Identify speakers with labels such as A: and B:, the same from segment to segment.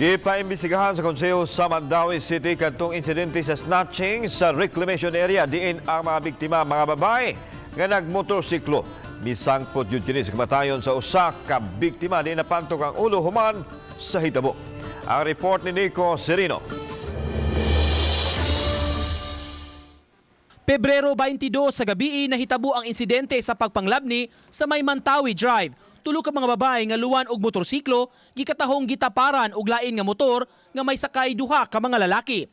A: Gipaimbestigahan sa Konseho sa Mandaue City kadtong insidente sa snatching sa reclamation area diin ang mga biktima mga babae nga nagmotorsiklo. Misangpot gyud kini sa kamatayon sa usa ka biktima diin napantok ang ulo human sa hitabo. Ang report ni Nico Serino.
B: Pebrero 22 sa gabi, nahitabo ang insidente sa pagpanglabni sa may Mantawi Drive. Tulo ka mga babae nga luwan og motorsiklo gikatahong gitaparan og lain nga motor nga may sakay duha ka mga lalaki.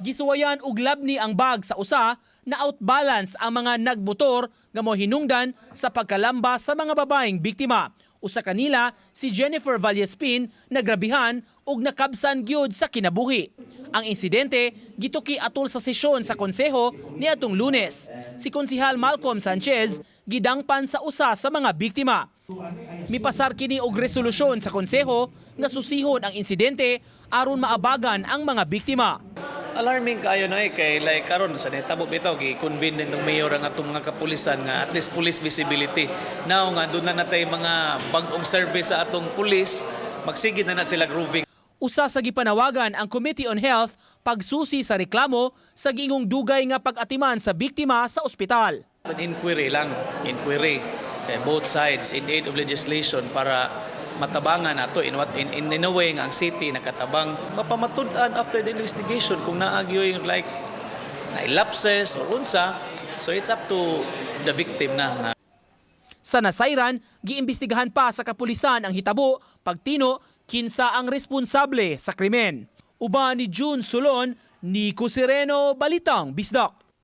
B: Gisuwayan og labni ang bag sa usa na outbalance ang mga nagmotor nga mohinungdan sa pagkalamba sa mga babaeng biktima. Usa kanila si Jennifer Vallespin, nagrabihan ug nakabsan gyud sa kinabuhi. Ang insidente gituki atol sa sesyon sa konseho niadtong Lunes. Si Konsihal Malcolm Sanchez gidangpan sa usa sa mga biktima. Mipasar kini og resolusyon sa konseho nga susihon ang insidente aron maabagan ang mga biktima.
C: Alarming kaayo na eh, kay like karon sa nahitabo bitaw, gi-convene din ng mayor ang atong mga kapulisan nga at least police visibility. Now nga doon na natay mga bag-ong service sa atong police, magsige na na sila grooving.
B: Usa sa gipanawagan ang Committee on Health pagsusi sa reklamo sa giingong dugay nga pag-atiman sa biktima sa ospital.
C: An inquiry lang, inquiry kay both sides in aid of legislation para matabangan nato in what in a way nga ang city nakatabang mapamatud-an after the investigation kung naa gyoy like na lapses or unsa, so it's up to the victim na nga.
B: Sa nasayran, giimbestigahan pa sa kapulisan ang hitabo pagtino kinsa ang responsable sa krimen. Uban ni June Solon, Nico Sereno, Balitang Bisdak.